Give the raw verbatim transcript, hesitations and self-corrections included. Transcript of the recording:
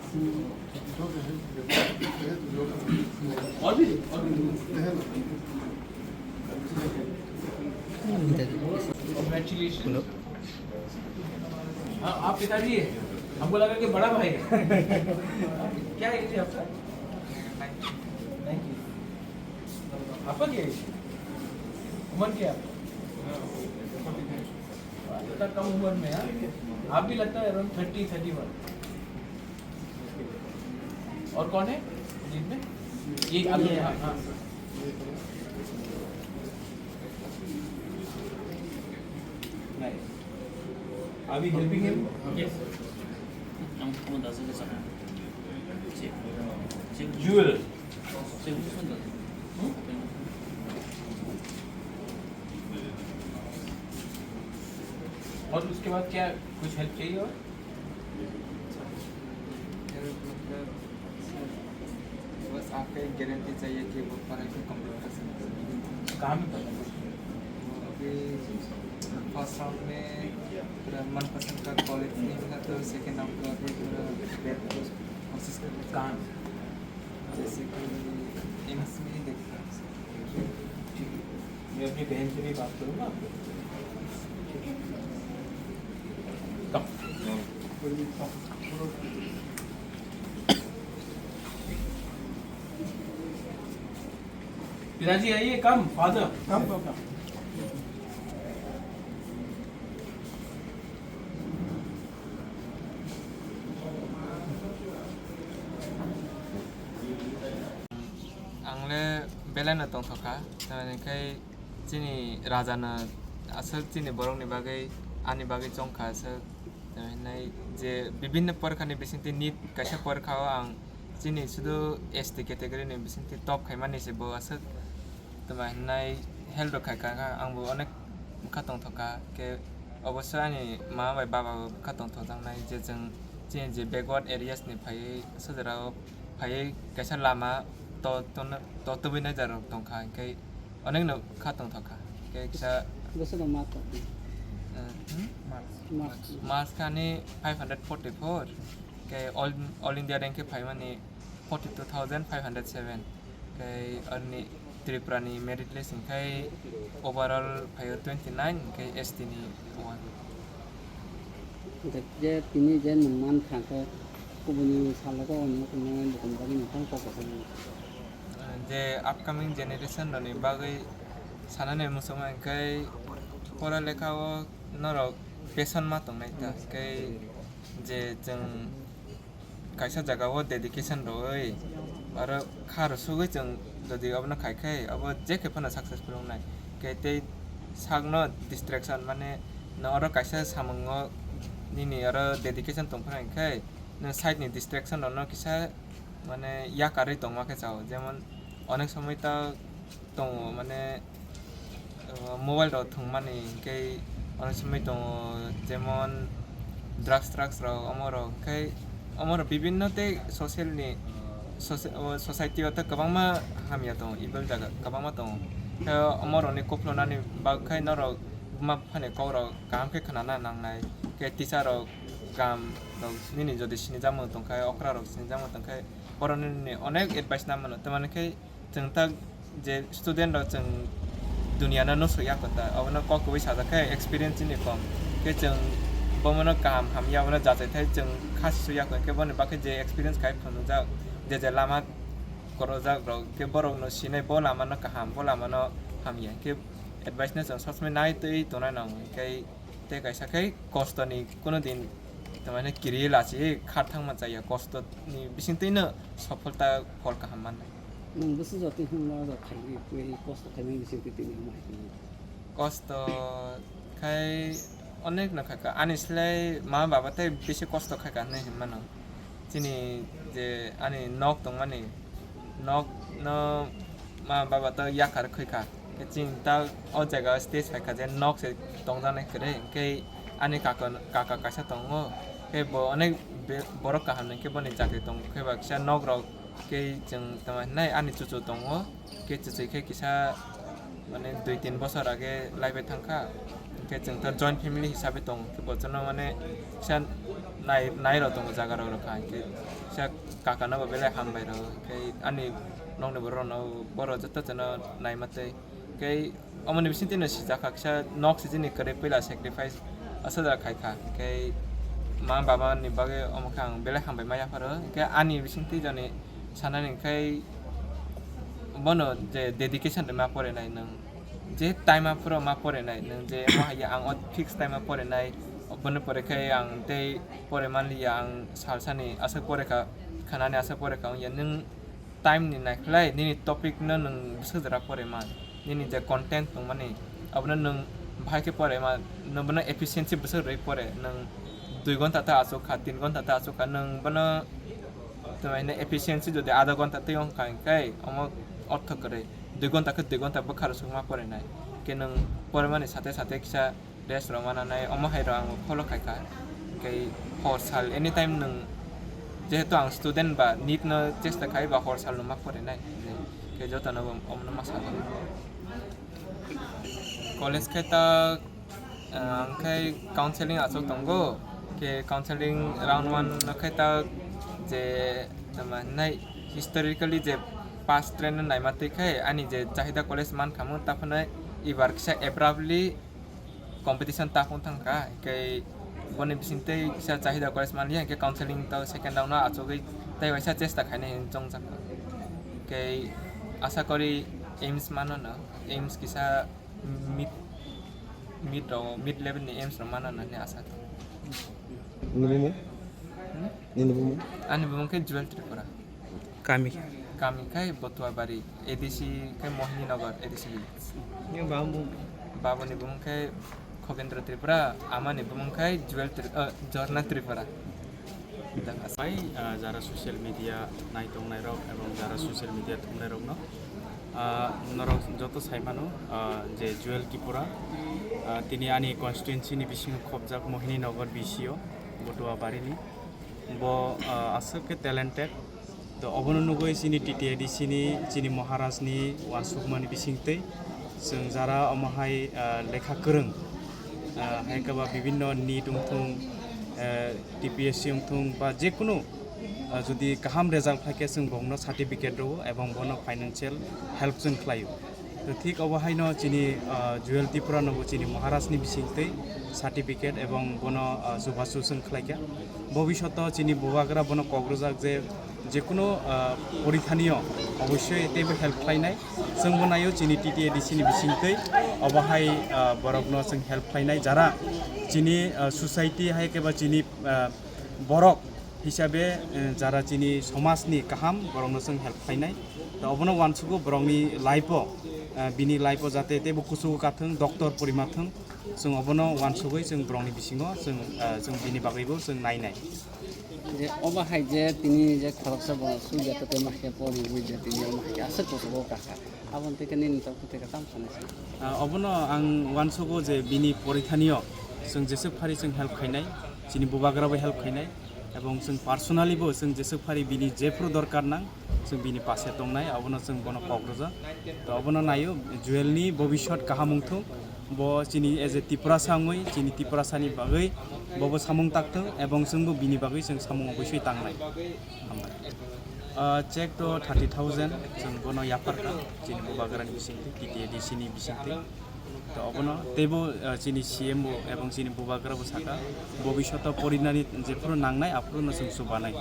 Congratulations. हाँ, आप पिताजी है। हमको लगा कि बड़ा भाई है। क्या एज है आपका? नाइनटीन। आपका क्या एज है? उम्र क्या है आपका? इतना कम उम्र में, हाँ? आप भी लगता है अराउंड थर्टी, थर्टी वन। और कौन है लीड में? ये अभी, हाँ, हाँ। Nice. Are we helping him? Yes. Jewel. Hmm? और उसके बाद क्या कुछ हेल्प चाहिए और? हेल्प मतलब, सर, बस आपका एक गारंटी चाहिए कि वो पढ़ाई को कंप्लीट कर सकें। कहाँ में पढ़ना है? वो अभी फर्स्ट राउंड में पूरा मनपसंद का कॉलेज नहीं मिला, तो सेकंड राउंड का अभी पूरा बेहतर कोशिश कर रहे हैं। कहाँ में? जैसे कि एम्स में ही देखता हूँ, सर। ठीक है। मैं अपनी बहन से भी बात करूँगा आपको। ठीक है। कम। पिताजी आइए, कम, फादर। कम, कम, कम। Ang le belai no tongthok kha, tamni khai chini raja no aswk chini borok ni bagwi, ani bagwi chong kha aswk, tamni hinai je bibhinno porkha ni bisingtwi nit kaisa porkha o ang chini sudu S T category ni bisingtwi top khaimani se bo aswk, tamni hinai help rok khai kha, ang bo onek wngkha tongthok kha, khe oboso ani mama bai baba bo wngkha tongthok jaknai je chwng chini je backward areas ni phaiwi sojra o phaiwi kaisa lama to, to, to tubui nai jora rok tongkha, hinkhe onek no kha tongthok kha. Hinkhe kisa Bwswk no mark tong? Eh, hmm? Marks. Marks. Marks kha ani five hundred forty-four, hinkhe all, all India rank khe phaimani forty-two thousand five hundred seven, hinkhe arni Tripura ni merit list hinkhe overall phaio twenty-nine, hinkhe S T ni one. Hwnkhe je tini je nwng man kha khe kubuni salogo o nwng tongmani bukhum bagwi nwng tang kok kwchangma. Je upcoming generation rokni bagwi sanani muchungma hinkhe pora lekha o norok passion ma tongnai ta, hinkhe je chwng kaisa jaga o dedication rwui aro kha rwsugui chwng jodi obono khai khe obo jekhe phano successful wngnai. Khe tei sakno distraction mane no oro kaisa samungo nini oro dedication tongphano hinkhe no side ni distraction rokno kisa mane yakarwi tongma khe chao, jemon onek somoi ta tongo, mane, uh, mobile rok thwngmani, hinkhe onek somoi tongo, jemon drugs, drugs rok, omo rok, hinkhe omo rok bibinno tei social ni, soci-, o society o tei kwbangma hamya tongo, evil jaga kwbangma tongo. Hinkhe omo rokni kuphulunani bagwi khe norok buma buphani kok rok kaham khe khwnana nangnai, hinkhe teacher rok kaham rok nini jodi sinijakmung tongkha, okra rok sinijakmung tongkha, borokni onek advice na mano, tamani khe chwng ta je student rok chwng dunia no nusu ya kota, obono kok kwbui sajak khe experience ni kom khe chwng bomono kaham hamya obono jachaithai chwng kha susu ya khe boni bagwi je experience khai phunukjak je je lama korojak rok khe borok no sinai bo lama no kaham bo lama no hamya khe advice no chwng sosmai nai twi tongnai nango khe tei kaisa khe kosto ni kuno din tamani kiri lachi kha thangma chaya kosto ni bisingtwi no sopholta phol kaham mannai. Nwng bwswk jotoni hwnba jot khaimani, tei kosto khaimani bisingtwi tini hwnba hai khe? Kosto khai onek no khaikha. Ani slai ma baba tei bisi kosto khaikha hinwi hinmano. Chini je ani nok tongmani, nok no ma baba to yakar khaikha. Khe chini ta o jaga stage phaikha je nok se tongjaknai kwrwi. Khe ani kaka, kaka kaisa tongo. Khe bo onek be-, borok kaham ni khe boni chakri tong khe ba kisa nok rok. Khe chwng tamo hinai ani chuchu tongo, khe chuchwi khe kisa mane dui tin bosor age laibai thangkha, hinkhe chwng ta joint family hisabe tongo, khe bochorno mane kisa nai, nai rok tongo jaga rok rok kha, hwnkhe kisa kaka no bo belai hambai rw, hwnkhe ani nokni borok rok no borok joto jono naima tei, hwnkhe omoni bising twi no sijak kha kisa nok sijini kwrwi puila sacrifice aswk da khai kha, hwnkhe ma baba ni bagwi omo khe ang belai hambai ma yapharo, hwnkhe ani bising twi joni sanani hwnkhe bono je dedication rwma porinai nwng. Je time aphuru ma porinai, nwng je omo hai ang o fix time o porinai, boni pore khe ang tei pore manliya, ang salsani aswk pore kha, khanani aswk pore kha wngya. Nwng time ni naikhlai nini topic no nwng bwswk jora pore man, nini je content tongmani abono nwng bahai khe pore man, nwng bono efficiency bwswk rwui pore, nwng dui gonta ta achuk kha, tin gonta ta achuk kha, nwng bono Tei efficiency jodi adha ghonta tei wng kha hwnkhe omo ortho kwrwi, dui ghonta khe dui ghonta bwkha rwsukma porinai. Hwnkhe nwng porimani sate sate kisa rest rwma nanai, omo hai rw ang follow khai kha. Hwnkhe hor sal anytime nwng, jehetu ang student ba NEET no chesta khai ba hor sal no ma porinai. Hwnkhe jotono bo omono ma sal. College khe ta, ah, ang khai counseling achuk tongo, khe counseling round one no khai ta je tama hinai historically je past trend no naima twi khai ani je Chahida College man khamu, ta phano ibar kisa abruptly competition ta phung thang kha, hwnkhe boni bising tei kisa Chahida College man liya, hwnkhe counseling to second round no achugwi tei waisa chesta khainai hinwi chongjak kha. Hwnkhe asa kori AIIMS mano no, AIIMS kisa mid, mid rok, mid level ni AIIMS rok mano hinwi asa tongo. Nini bumung? Hmm? Nini bumung? Ani bumung khe Jewel Tripura. Kami? Kami khai Botuabari, ADC khai Mohini Nagar, ADC village. Nini bumung? Babuni bumung khai Khovendra Tripura, amani bumung khai Jewel Tri-, eh, Jhorna Tripura. Bai, ah, jara social media naitongnai rok ebong jara social media thumnai rokno, ah, norok joto sai mano, ah, je Jewel Tripura, ah, tini ani constituency ni bisingo khobjak Mohini Nagar B C O, Botuabari ni. Bo, ah, aswk khe talented. To obono nugwi chini T T A D C ni, chini Maharaj ni uansukmani bisingtwi chwng jara omo hai, ah, lekha kwrwng, ah, hai khe ba bibinno NEET wngthung, ah, T P S C wngthung ba jekunu, ah, jodi kaham result khlai khe chwng bongno certificate rwo ebong bono financial help chwng khlaio. To thik obo haino chini, ah, Jewel Tripura no bo chini Maharaj ni bisingtwi certificate ebong bono, ah, chubachu chwng khlaikha. Bobishoto chini bubagra bono kok rwjak je jekunu, ah, porithanio obossoi teibo help khlainai. Chwngbo naio chini T T A D C ni bisingtwi obo hai, ah, borokno chwng help khlainai. Jara chini, ah, society hai khe ba chini, ah, borok hisabe, eh, jara chini somajni kaham borokno chwng help khlainai. To obono uansugo borokni life-o, eh, bini life-o jate teibo kuchugo kathwng, doctor porimathwng, chwng obono uansugwi chwng borokni bisingo chwng, eh, chwng bini bagwibo chwng nainai. Je obo hai je tini je khoroksa bo sujata tei ma khe pori wi je tini omo hai aswk kuchugo kakha. Aboni tei khe nini tongthu tei khe tamo sanai se. Ah, obono ang uansugo je bini porithanio chwng jeswk phari chwng help khainai, chini bubagrabo help khainai, ebong chwng personally bo chwng jeswk phari bini jephru dorkar nang, chwng bini pase tongnai, obono chwng bono kok rwjak. To obono naio, Jewel ni bobiswt kaham wngthung, bo chini as a Tiprasa wngwi, chini Tiprasa ni bagwi bobo samung takthung, ebong chwngbo bini bagwi chwng samung oboswi tangnai. Hambai. Ah, check to thirty thousand, chwng bono yapharkha, chini bubagrani bisingtwi, T T A D C ni bisingtwi. To obono teibo, ah, chini C M bo ebong chini bubagra bo sakha, bobishoto porinani jephuru nangnai, aphuru no chwng chubanai.